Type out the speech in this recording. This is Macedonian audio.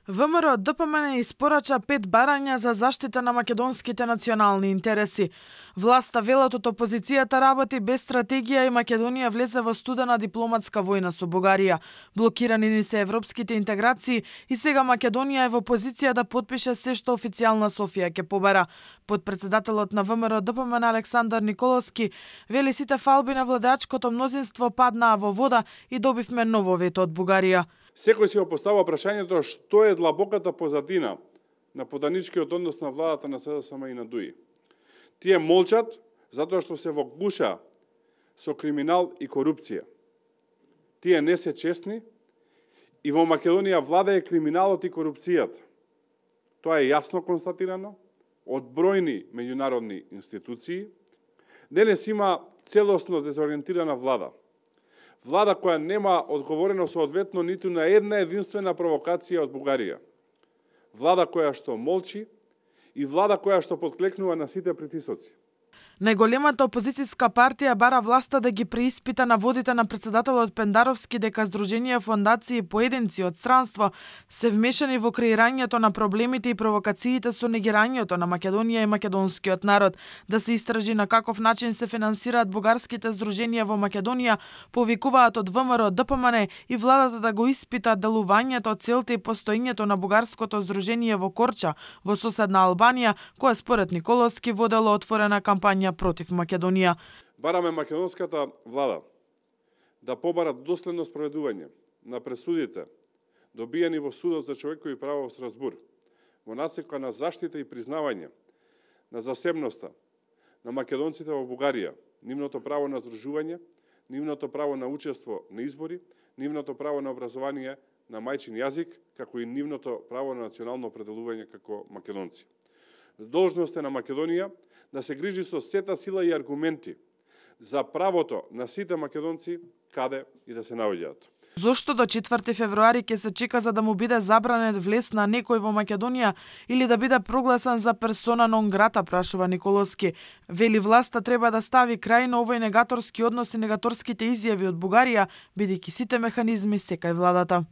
ВМРО ДПМН испорача 5 барања за заштита на македонските национални интереси. Власта велат од опозицијата работи без стратегија и Македонија влезе во студена дипломатска војна со Бугарија. Блокирани ни се европските интеграции и сега Македонија е во позиција да потпише се што официјална Софија ќе побара. Подпредседателот на ВМРО ДПМН Александар Николовски вели сите фалби на владеачкото мнозинство паднаа во вода и добивме ново вето од Бугарија. Секој си го поставува прашањето што е длабоката позадина на поданичкиот однос на владата на СДСМ и на ДУИ. Тие молчат затоа што се во гуша со криминал и корупција. Тие не се честни и во Македонија владее криминалот и корупцијата. Тоа е јасно констатирано од бројни меѓународни институции. Денес има целосно дезориентирана влада. Влада која нема одговорено соодветно ниту на една единствена провокација од Бугарија. Влада која што молчи и влада која што подклекнува на сите притисоци. Најголемата опозицијска партија бара власта да ги преиспита наводите на председателот Пендаровски дека Сдружение фондации и поединци од странство се вмешани во креирањето на проблемите и провокациите со негирањето на Македонија и македонскиот народ, да се истражи на каков начин се финансираат бугарските здруженија во Македонија, повикуваат од ВМРО ДПМН и владата да го испита делувањето, целта и постоењето на бугарското здружение во Корча, во соседна Албанија, кое според Николовски водело отворена кампања против Македонија. Бараме македонската влада да побара доследно спроведување на пресудите добиени во Судот за човекови права во Страсбур, во насека на заштита и признавање на засебноста на македонците во Бугарија, нивното право на здружување, нивното право на учество на избори, нивното право на образование на мајчин јазик, како и нивното право на национално определување како македонци. Должност е на Македонија да се грижи со сета сила и аргументи за правото на сите македонци каде и да се наоѓаат. Зошто до 4 февруари ќе се чека за да му биде забранет влез на некој во Македонија или да биде прогласен за персона нон грата, прашува Николовски. Вели власта треба да стави крај на овој негаторски однос и негаторските изјави од Бугарија, бидејќи сите механизми се кај владата.